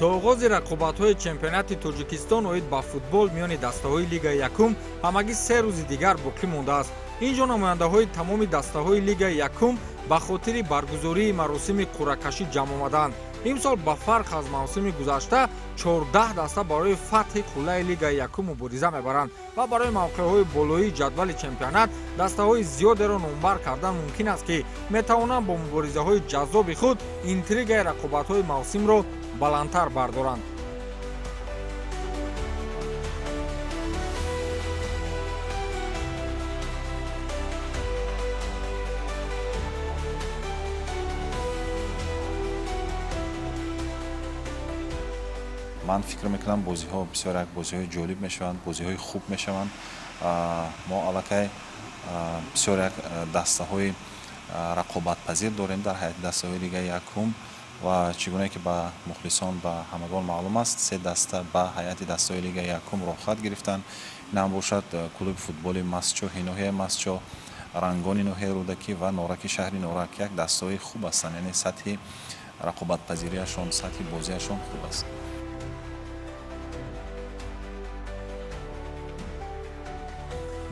То оғози рақобатҳои чемпионати Тоҷикистон оид ба футбол миёни дастаҳои Лигаи якум ҳамагӣ 3 рӯзи дигар боқӣ мондааст. Ин ҷо намояндаҳои тамоми дастаҳои Лигаи якум ба хотири баргузории маросими қуръакашӣ ҷамъ омаданд. Имсол ба фарқ аз мавсими гузашта 14 даста барои фатҳи қуллаи Лигаи якум мубориза мебаранд ва барои мавқеъҳои болоии ҷадвали чемпионат дастаҳои зиёдеро номбар кардан мумкин аст, ки метавонанд бо муборизаҳои ҷаззоби худ интригаи рақобатҳои мавсимро баландтар бардоранд. Ман фикр мекунам, бозиҳо бисёр як бозиҳои ҷолиб мешаванд, бозиҳои хуб мешаванд. Мо аллакай бисёр як дастаҳои рақобатпазир дорем дар ҳайати дастаҳои Лигаи якум ва чӣ гуне ки ба мухлисон, ба ҳамагон маълум аст, се даста ба ҳайати дастаҳои Лигаи якум роҳхат гирифтанд. Ин ҳам бошад клуби футболи Мастчоҳи ноҳияи Мастчоҳ, Рангони ноҳияи Рӯдакӣ ва Нораки шаҳри Норак. Як дастаҳои хуб ҳастанд, яъне сатҳи рақобатпазириашон, сатҳи бозиашон хуб аст.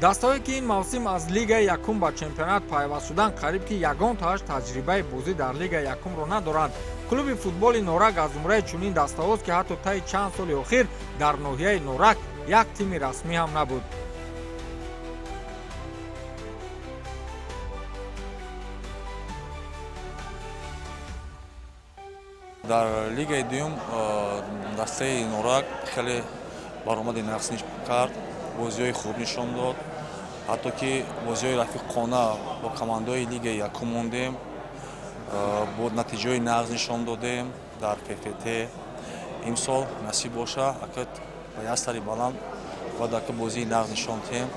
Дастаҳое, ки ин мавсим аз Лигаи якум ба чемпионат пайваст шуданд, қариб ки ягон тааш таҷрибаи бозӣ дар Лигаи якумро надоранд. Клуби футболи Норак аз зумраи чунин дастаҳост, ки ҳатто таи чанд соли охир дар ноҳияи Норак як тими расмӣ ҳам набуд. Дар лигаи дуюм дастаи Норак хеле баромади нағз кард, бозиҳои хуб нишон дод, ҳатто ки бозиҳои рафиқона бо командаҳои лигаи якум мондем, бо натиҷаҳои нағз нишон додем дар ПФТ. Имсол насиб боша, ака, ба як сари баланд бояд, ака, бозии нағз нишон диҳем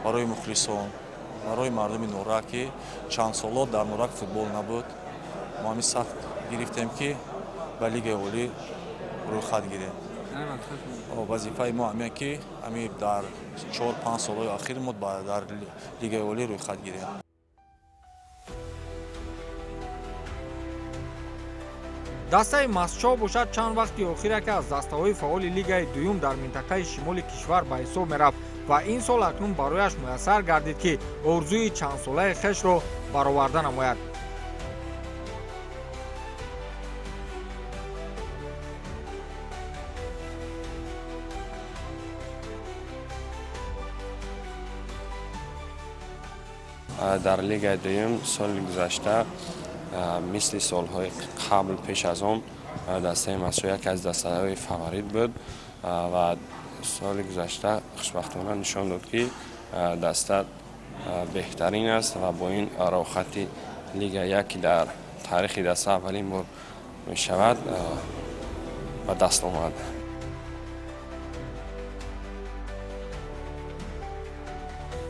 барои мухлисон, барои мардуми Норак, ки чанд соло дар Норак футбол набуд. Мо ҳамин сахт гирифтем, ки ба лигаи олӣ рӯйхат гирем. Вазифаи мо ҳамин, ки ҳамин дар 4-5 солҳои охир мо дар лигаи олӣ рӯйхат гирем. Дастаи Мастчоҳ бошад, чанд вақти охир яке аз дастаҳои фаъоли лигаи дуюм дар минтақаи шимоли кишвар ба ҳисоб мерафт ва ин сол акнун барояш муяссар гардид, ки орзуи чандсолаи хешро бароварда намояд. Дар лигаи дуюм соли гузашта, мисли солҳои қабл, пеш аз он, дастаи Мастчоҳ яке аз дастаҳои фаворит буд ва соли гузашта хушбахтона нишон дод, ки даста беҳтарин аст ва бо ин роҳхати лига як, ки дар таърихи даста аввалин бор мешавад, ба даст омад.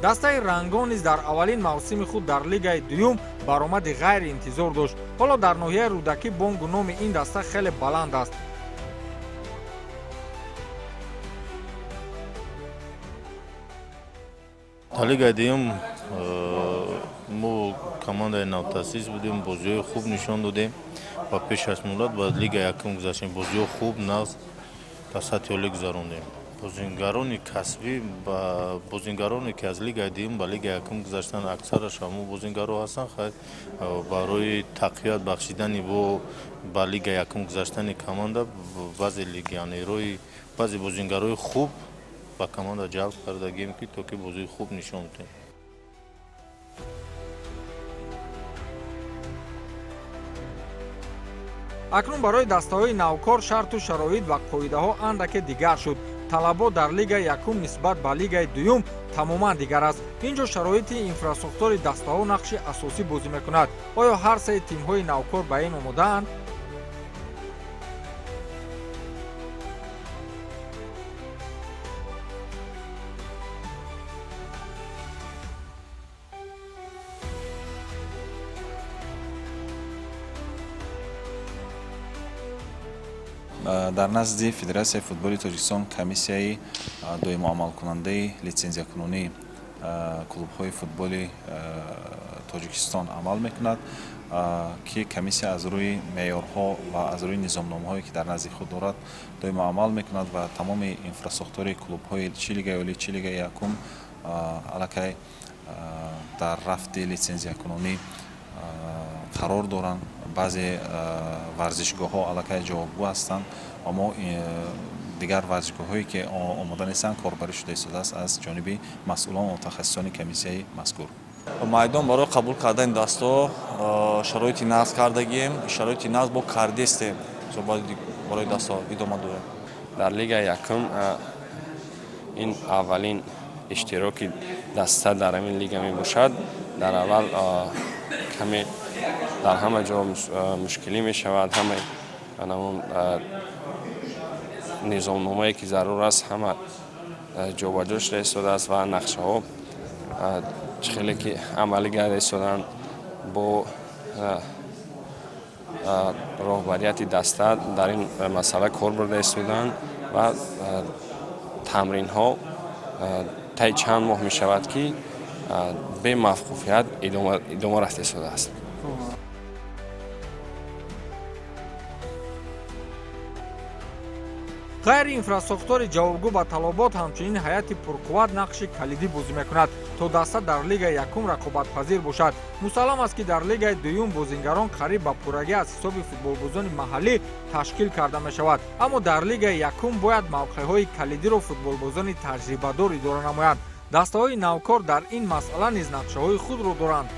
Дастаи Рангон низ дар аввалин мавсими худ дар лигаи дуюм баромади ғайриинтизор дошт. Ҳоло дар ноҳияи Рӯдакӣ бонгу номи ин даста хеле баланд аст. Дар лигаи дуюм мо командаи навтаъсис будем, бозиҳои хуб нишон додем ва пеш аз муҳлат ба лигаи якум гузаштем. Бозиҳо хуб, нағз, дар сатҳи олӣ гузарондем. Бозингарони касбӣ ба бозингароне, ки аз лигаи дуюм ба лигаи якум гузаштанд, аксараш ҳамон бозингаро ҳастанд. Хайр, барои тақвият бахшидани бо ба лигаи якум гузаштани команда баъзе легионерҳои, баъзе бозингарои хуб ба команда ҷалб кардагием, ки то ки бозии хуб нишон диҳем. Акнун барои дастаҳои навкор шарту шароит ва қоидаҳо андаке дигар шуд. Талабот дар лигаи якум нисбат ба лигаи дуюм тамоман дигар аст. Ин ҷо шароити инфрасохтори дастаҳо нақши асосӣ бозӣ мекунад. Оё ҳар сеи тимҳои навкор ба ин омодаанд? Дар назди Федератсияи футболи Тоҷикистон комиссияи доимоамалкунандаи литсензиякунонӣ клубҳои футболи Тоҷикистон амал мекунад, ки комиссия аз рӯи меъёрҳо ва аз рӯи низомномаҳое ки дар назди худ дорад доимо амал мекунад ва тамоми инфрасохтори клубҳои чи лигаи олӣ, чи лигаи якум аллакай дар рафти литсензиякунонӣ қарор доранд. Баъзе варзишгоҳҳо аллакай ҷавобгӯ ҳастанд ва мо дигар варзишгоҳҳое ки омода нестанд корбарӣ шуда истодааст аз ҷониби масъулон ва мутахассисони комиссияи мазкур. Майдон барои қабул кардани дастҳо шароити нағз кардагием, шароити нағз бо кардестем барои дастҳо идома дорем. Дар лигаи якум ин аввалин иштироки даста дар ҳамин лига мебошад. Дар аввал каме дар ҳама ҷо мушкилӣ мешавад, ҳамаи ҳамон низомномае ки зарур аст ҳама ҷобаҷо шуда истодааст ва нақшаҳо чӣ хеле ки амалӣ гарда истоданд бо роҳбарияти даста дар ин масъала кор бурда истоданд ва тамринҳо таи чанд моҳ мешавад ки бемавқуфият идома рафта истодааст. Ғайри инфрасохтори ҷавобгӯ ба талабот ҳамчунин ҳайати пурқувват нақши калидӣ бозӣ мекунад то даста дар лигаи якум рақобатпазир бошад. Мусаллам аст ки дар лигаи дуюм бозингарон қариб ба пуррагӣ аз ҳисоби футболбозони маҳаллӣ ташкил карда мешавад, аммо дар лигаи якум бояд мавқеъҳои калидиро футболбозони таҷрибадор идора намоянд. Дастаҳои навкор дар ин масъала низ нақшаҳои худро доранд.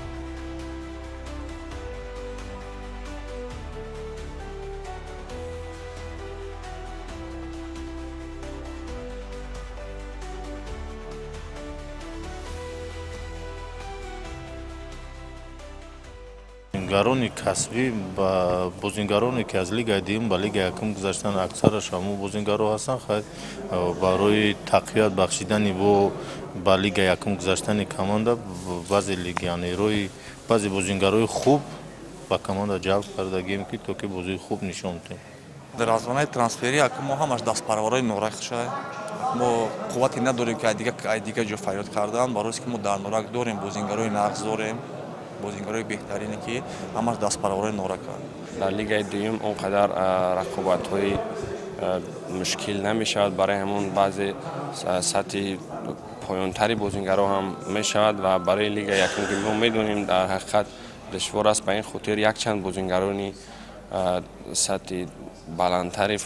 Бозингарони касбӣ ба бозингароне ки аз лигаи дуюм ба лигаи якум гузаштанд, аксараш ҳамон бозингаро ҳастанд. Хайр, барои тақвият бахшидани бо ба лигаи якум гузаштани команда баъзе легионерҳои, баъзе бозингарои хуб ба команда ҷалб кардагием ки то ки бозии хуб нишон диҳем. Дар развонаи трансферӣ ака мо ҳамаш дастпарварои Норак шай. Мо қуввате надорем ки ай дигар ҷо фарёд кардан, барои ки мо дар Норак дорем, бозингарои нағз дорем, бозингарои беҳтарине ки ҳамаш дастпарварои Нораканд. Дар лигаи дуюм он қадар рақобатҳои мушкил намешавад, барои ҳамон баъзе сатҳи поёнтари бозингаро ҳам мешавад ва барои лигаи якум ки мо медонем дар ҳақиқат душвор аст, ба ин хотир якчанд бозингарони сатҳи баландтари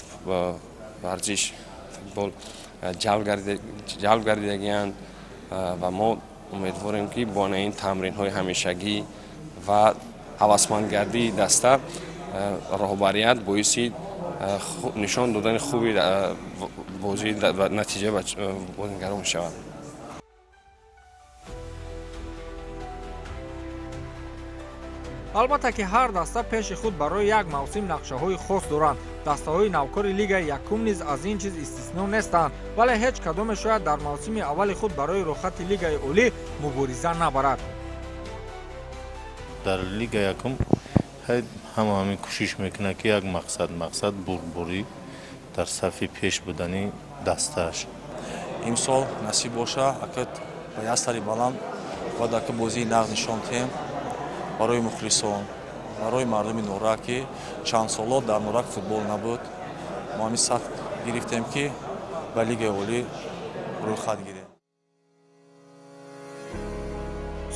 варзиш футбол ҷалб гардидагианд ва мо умедворем ки бо ин тамринҳои ҳамешагӣ ва ҳавасмандгардии даста роҳбарият боиси нишон додани хуби бозӣ ва натиҷа бозингарон мешавад. Албатта ки ҳар даста пеши худ барои як мавсим нақшаҳои хос доранд. Дастаҳои навкори лигаи якум низ аз ин чиз истисно нестанд, вале ҳеҷ кадоме шояд дар мавсими аввали худ барои рохати лигаи олӣ мубориза набарад. Дар лигаи якум ҳама ҳамин кӯшиш мекунад ки як мақсад бурдборӣ дар сафи пеш будани дастааш. Имсол насиб боша, ака ба як сари баланд бояд ака бозии нағз нишон диҳем барои мухлисон, барои мардуми Норак ки чанд соло дар Норак футбол набуд. Мо ҳамин сатҳ гирифтем ки ба лигаи олӣ рӯйхат гирем.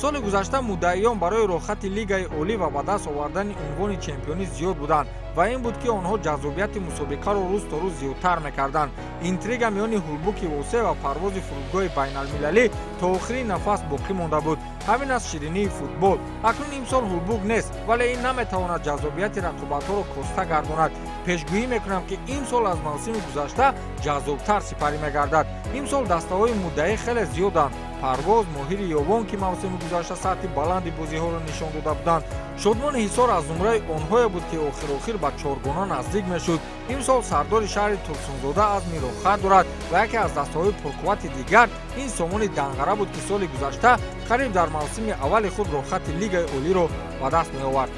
Соли гузашта муддаиён барои рохати лигаи олӣ ва ба даст овардани унвони чемпионӣ зиёд буданд ва ин буд ки онҳо ҷаззобияти мусобиқаро рӯз то рӯз зиёдтар мекарданд. Интрига миёни ҳулбуки Восе ва парвози фурудгоҳи байналмилалӣ то охири нафас боқӣ монда буд. Ҳамин аст ширинии футбол. Акнун имсол ҳулбук нест, вале ин наметавонад ҷаззобияти рақобатҳоро коста гардонад. Пешгӯӣ мекунам ки имсол аз мавсими гузашта ҷаззобтар сипарӣ мегардад. Имсол дастаҳои муддаӣ хеле зиёданд. Парвоз, Моҳири Ёвон ки мавсими гузашта сатҳи баланди бозиҳоро нишон дода буданд. Шодмони Ҳисор аз зумраи онҳое буд ки охир-охир ба чоргона наздик мешуд. Имсол сардори шаҳри Турсунзода азми рохат дорад ва яке аз дастаҳои пурқуввати дигар ин сомони Данғара буд ки соли гузашта қариб дар мавсими аввали худ рохати лигаи олиро ба даст меовард.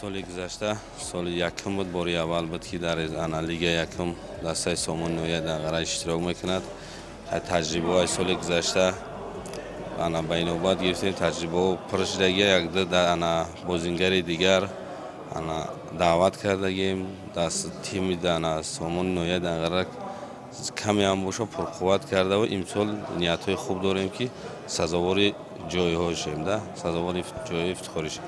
Соли гузашта соли якум буд, бори аввал буд ки дар лигаи якум дастаи Сомони ноҳияи Данғара иштирок мекунад. Таҷрибаҳои соли гузашта ба инобат гирифтем, таҷрибаҳо пур шудагӣ, якду бозингари дигар даъват кардагем. Тими Сомони ноҳияи Данғара каме ҳам боша пурқувват кардаву имсол ниятҳои хуб дорем ки сазовори ҷойҳо шем, сазовори ҷойҳои ифтихорӣ шем.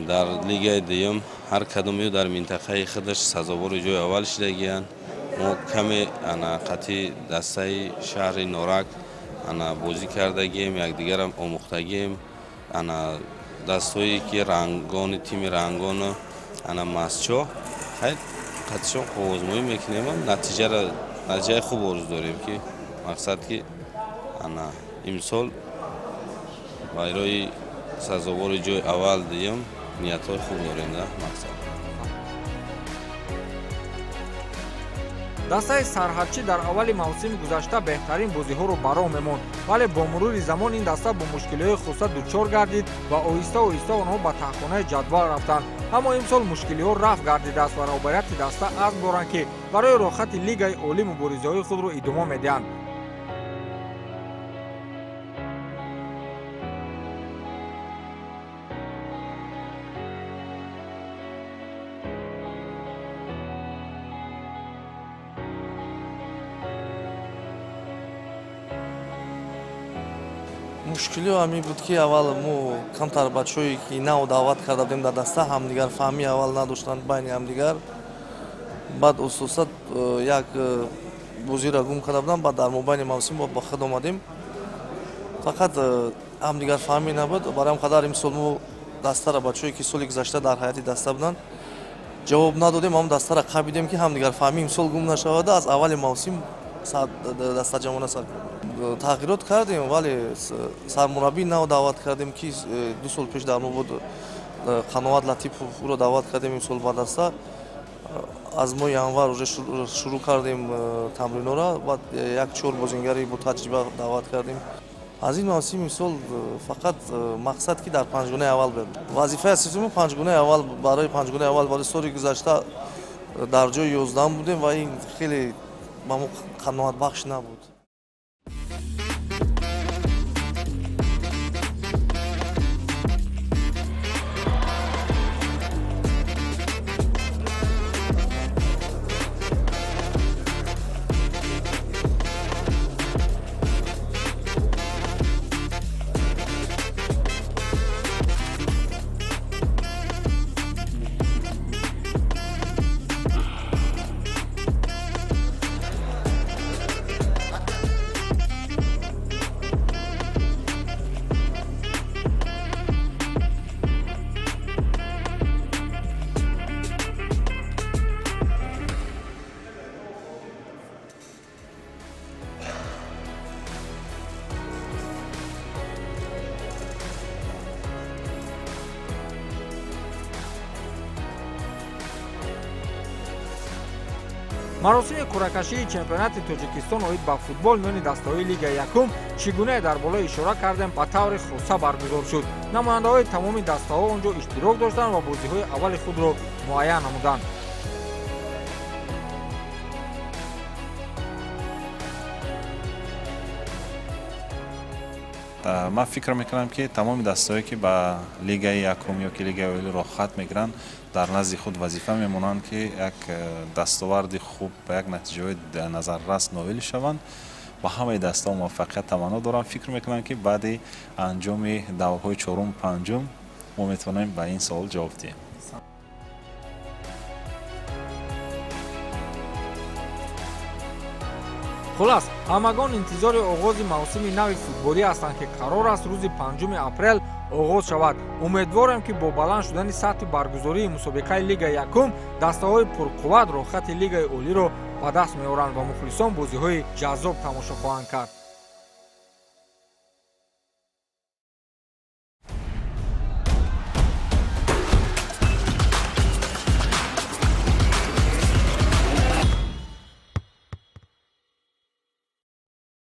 Дар лигаи дуюм ҳар кадомею дар минтақаи худаш сазовори ҷои аввал шудагиянд. Мо каме қатъи дастаи шаҳри Норак бозӣ кардагием, якдигарам омӯхтагием. Дастҳое ки рангони тими рангону Масчо қатъишон қуввозмоӣ мекунем, натиҷаи хуб орзу дорем ки мақсад ки имсол барои сазовори ҷои аввал дуюм ниятҳои хуб дорем. Мақсад дастаи сарҳадчӣ дар аввали мавсими гузашта беҳтарин бозиҳоро ба роҳ мемонд, вале бо мурури замон ин даста бо мушкилиҳои хоса дучор гардид ва оҳиста оҳиста онҳо ба таҳхонаи ҷадвал рафтанд. Аммо имсол мушкилиҳо рафт гардидааст ва роҳбарияти даста азм доранд ки барои роҳхати лигаи олӣ муборизаҳои худро идома медиҳанд. Мушкилиҳо ҳамин буд ки аввал мо камтар бачаҳое ки нав даъват карда будем дар даста ҳамдигарфаҳмӣ аввал надоштанд байни ҳамдигар. Баъд оста-оста як бозиро гум карда будам, баъд дар мобайни мавсим ба худ омадем. Фақат ҳамдигарфаҳмӣ набуд. Барои ҳам қадар имсол мо дастаро бачаҳое ки соли гузашта дар ҳайати даста буданд ҷавоб надодем, ҳам дастаро қабидем ки ҳамдигарфаҳмӣ имсол гум нашавада. Аз аввали мавсим дастаҷамъона сар тағйирот кардем, вале сармураббии нав даъват кардем ки 2 сол пеш дар мо буд, Қаноат Латипов, ӯро даъват кардем имсол ба даста. Аз моҳи январ уже шурӯъ кардем тамринҳоро, баъд 1-4 бозингари бо таҷриба даъват кардем. Аз ин мавсим имсол фақат мақсад ки дар панҷгунаи аввал бирем. Вазифаи асосии мо панҷгунаи аввал, барои панҷгунаи аввал барои соли гузашта дар ҷои 11 будем ва ин хеле ба мо қаноатбахш набуд. Маросими қуръакашии чемпионати Тоҷикистон оид ба футбол миёни дастаҳои лигаи якум чӣ гунае дар боло ишора кардем ба таври хоса баргузор шуд. Намояндаҳои тамоми дастаҳо он ҷо иштирок доштанд ва бозиҳои аввали худро муайян намуданд. Ман фикр мекунам ки тамоми дастаҳое ки ба лигаи якум ё ки лигаи олӣ роҳхат мегиранд дар назди худ вазифа мемонанд ки як дастоварди хуб ба як натиҷаҳои назаррас ноил шаванд. Ба ҳамаи дастаҳо муваффақият таманно дорам. Фикр мекунам ки баъди анҷоми даврҳои чорум панҷум мо метавонем ба ин савол ҷавоб диҳем. Хулас, ҳамагон интизори оғози мавсими нави футболӣ ҳастанд ки қарор аст рӯзи 5 апрел оғоз шавад. Умедворем ки бо баланд шудани сатҳи баргузории мусобиқаи лигаи якум дастаҳои пурқувват роҳхати лигаи олиро ба даст меоранд ва мухлисон бозиҳои ҷаззоб тамошо хоҳанд кард.